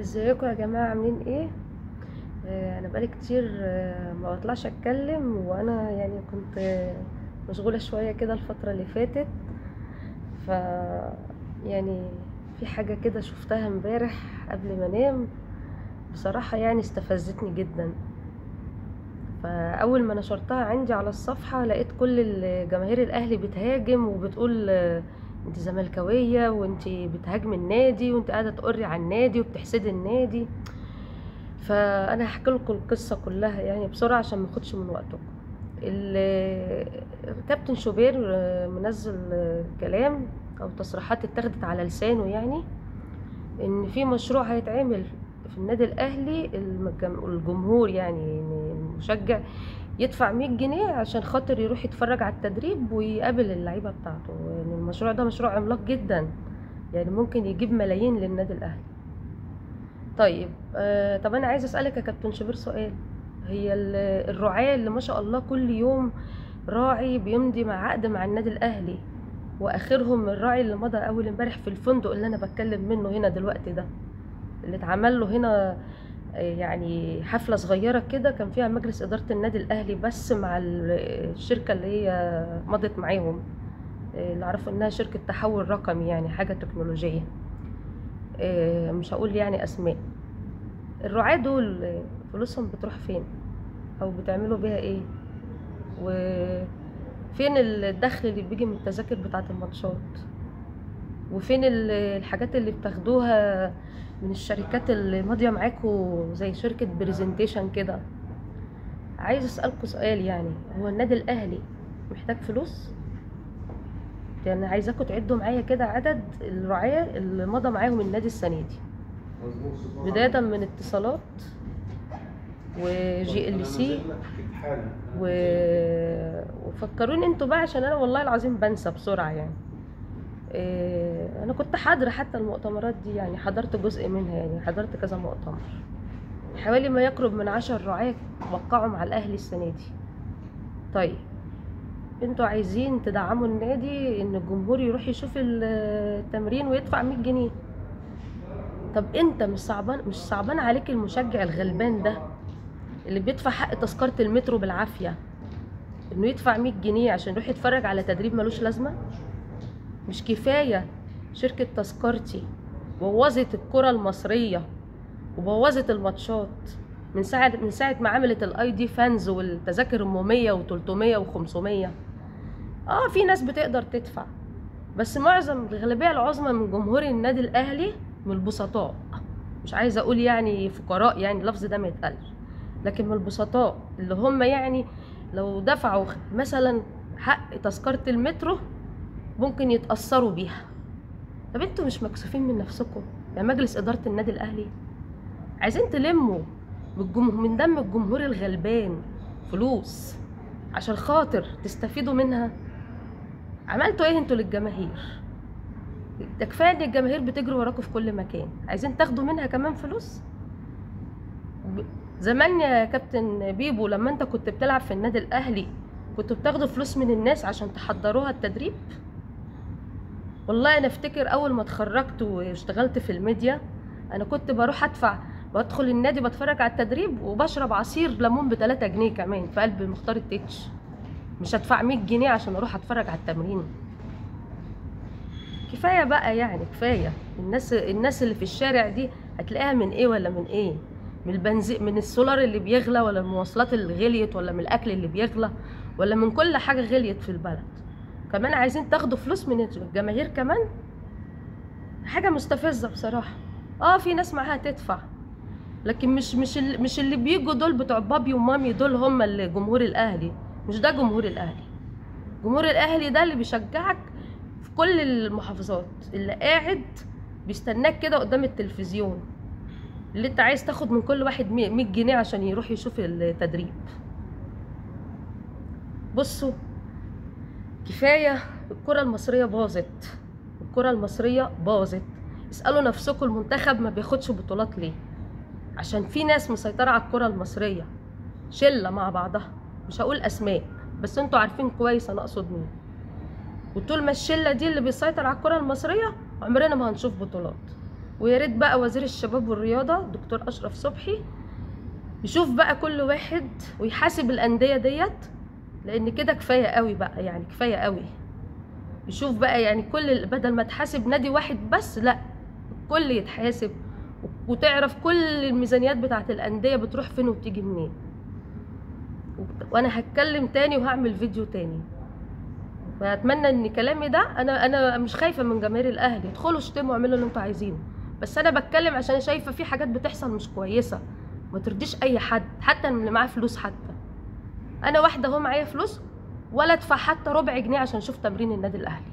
ازيكم يا جماعة؟ عاملين ايه؟ انا بقالي كتير ما بطلعش اتكلم، وانا يعني كنت مشغولة شوية كده الفترة اللي فاتت. ف يعني في حاجة كده شفتها امبارح قبل ما انام، بصراحة يعني استفزتني جدا. فاول ما نشرتها عندي على الصفحة لقيت كل الجماهير الاهلي بتهاجم وبتقول انت زملكاويه وانت بتهاجمي النادي وانت قاعدة تقري على النادي وبتحسدي النادي. فانا هحكي لكم القصة كلها يعني بسرعة عشان ما اخدش من وقتكم. كابتن شوبير منزل كلام او تصريحات اتاخدت على لسانه، يعني ان في مشروع هيتعمل في النادي الاهلي، الجمهور يعني المشجع يدفع 100 جنيه عشان خاطر يروح يتفرج على التدريب ويقابل اللعيبة بتاعته. يعني المشروع ده مشروع عملاق جدا، يعني ممكن يجيب ملايين للنادي الاهلي. طيب طب انا عايزه اسالك يا كابتن شوبير سؤال. هي الرعاة اللي ما شاء الله كل يوم راعي بيمضي مع عقد مع النادي الاهلي، واخرهم الراعي اللي مضى اول امبارح في الفندق اللي انا بتكلم منه هنا دلوقتي ده، اللي اتعمل له هنا يعني حفلة صغيرة كده كان فيها مجلس ادارة النادي الاهلي بس مع الشركة اللي هي مضت معاهم، اللي اعرفوا انها شركة تحول رقمي، يعني حاجة تكنولوجية، مش هقول يعني اسماء. الرعاة دول فلوسهم بتروح فين او بتعملوا بيها ايه؟ وفين الدخل اللي بيجي من التذاكر بتاعه الماتشات؟ وفين الحاجات اللي بتاخدوها من الشركات اللي ماضيه معاكوا زي شركة برزنتيشن كده؟ عايز اسالكوا سؤال، يعني هو النادي الاهلي محتاج فلوس؟ يعني عايزاكوا تعدوا معايا كده عدد الرعاة اللي مضى معاهم النادي السنة دي، بداية من اتصالات وجي ال سي وفكروني انتوا بقى عشان انا والله العظيم بنسى بسرعة. يعني انا كنت حاضره حتى المؤتمرات دي، يعني حضرت جزء منها، يعني حضرت كذا مؤتمر. حوالي ما يقرب من 10 رعاة وقعوا مع الاهلي السنة دي. طيب انتوا عايزين تدعموا النادي ان الجمهور يروح يشوف التمرين ويدفع 100 جنيه. طب انت مش صعبان عليك المشجع الغلبان ده اللي بيدفع حق تذكره المترو بالعافية انه يدفع 100 جنيه عشان يروح يتفرج على تدريب ملوش لازمه؟ مش كفاية شركة تذكرتي بوظت الكره المصرية وبوظت الماتشات من ساعة ما عملت ال ID fans والتذاكر 100 و300 و500؟ في ناس بتقدر تدفع، بس معظم الغالبية العظمى من جمهور النادي الاهلي من البسطاء، مش عايزه اقول يعني فقراء، يعني اللفظ ده ما يتقالش، لكن من البسطاء اللي هم يعني لو دفعوا مثلا حق تذكره المترو ممكن يتأثروا بيها. طب انتوا مش مكسوفين من نفسكم يا مجلس إدارة النادي الأهلي؟ عايزين تلموا من دم الجمهور الغلبان فلوس عشان خاطر تستفيدوا منها؟ عملتوا ايه انتوا للجماهير؟ ده كفاية ان الجماهير بتجري وراكم في كل مكان، عايزين تاخدوا منها كمان فلوس؟ زمان يا كابتن بيبو لما انت كنت بتلعب في النادي الأهلي كنتوا بتاخدوا فلوس من الناس عشان تحضروها التدريب؟ والله انا افتكر اول ما اتخرجت واشتغلت في الميديا انا كنت بروح ادفع، بدخل النادي بتفرج على التدريب وبشرب عصير ليمون ب3 جنيه كمان في قلب مختار التتش، مش هدفع 100 جنيه عشان اروح اتفرج على التمرين. كفاية بقى يعني، كفاية. الناس اللي في الشارع دي هتلاقيها من ايه ولا من ايه؟ من البنزين، من السولار اللي بيغلى، ولا المواصلات اللي غليت، ولا من الاكل اللي بيغلى، ولا من كل حاجة غليت في البلد. كمان عايزين تاخدوا فلوس من الجماهير كمان؟ حاجة مستفزة بصراحة. في ناس معاها تدفع، لكن مش اللي بيجوا دول بتوع بابي ومامي دول هم اللي جمهور الاهلي. مش ده جمهور الاهلي. جمهور الاهلي ده اللي بيشجعك في كل المحافظات، اللي قاعد بيستناك كده قدام التلفزيون، اللي انت عايز تاخد من كل واحد 100 جنيه عشان يروح يشوف التدريب. بصوا كفاية، الكره المصرية باظت، الكره المصرية باظت. اسالوا نفسكم المنتخب ما بياخدش بطولات ليه؟ عشان في ناس مسيطرة على الكره المصرية، شله مع بعضها، مش هقول اسماء بس انتوا عارفين كويس انا اقصد مين. وطول ما الشلة دي اللي بيسيطر على الكره المصرية عمرنا ما هنشوف بطولات. ويا ريت بقى وزير الشباب والرياضة دكتور اشرف صبحي يشوف بقى كل واحد ويحاسب الاندية ديت، لان كده كفاية قوي بقى، يعني كفاية قوي. يشوف بقى يعني كل، بدل ما تحاسب نادي واحد بس، لا الكل يتحاسب، وتعرف كل الميزانيات بتاعت الاندية بتروح فين وبتيجي منين. وانا هتكلم تاني وهعمل فيديو تاني. فاتمنى ان كلامي ده، انا مش خايفة من جماهير الاهلي، ادخلوا اشتموا واعملوا اللي انتوا عايزينه، بس انا بتكلم عشان شايفه في حاجات بتحصل مش كويسة، ما ترضيش اي حد، حتى اللي معاه فلوس. حتى انا واحدة اهو معايا فلوس ولا ادفع حتى ربع جنيه عشان اشوف تمرين النادي الاهلي.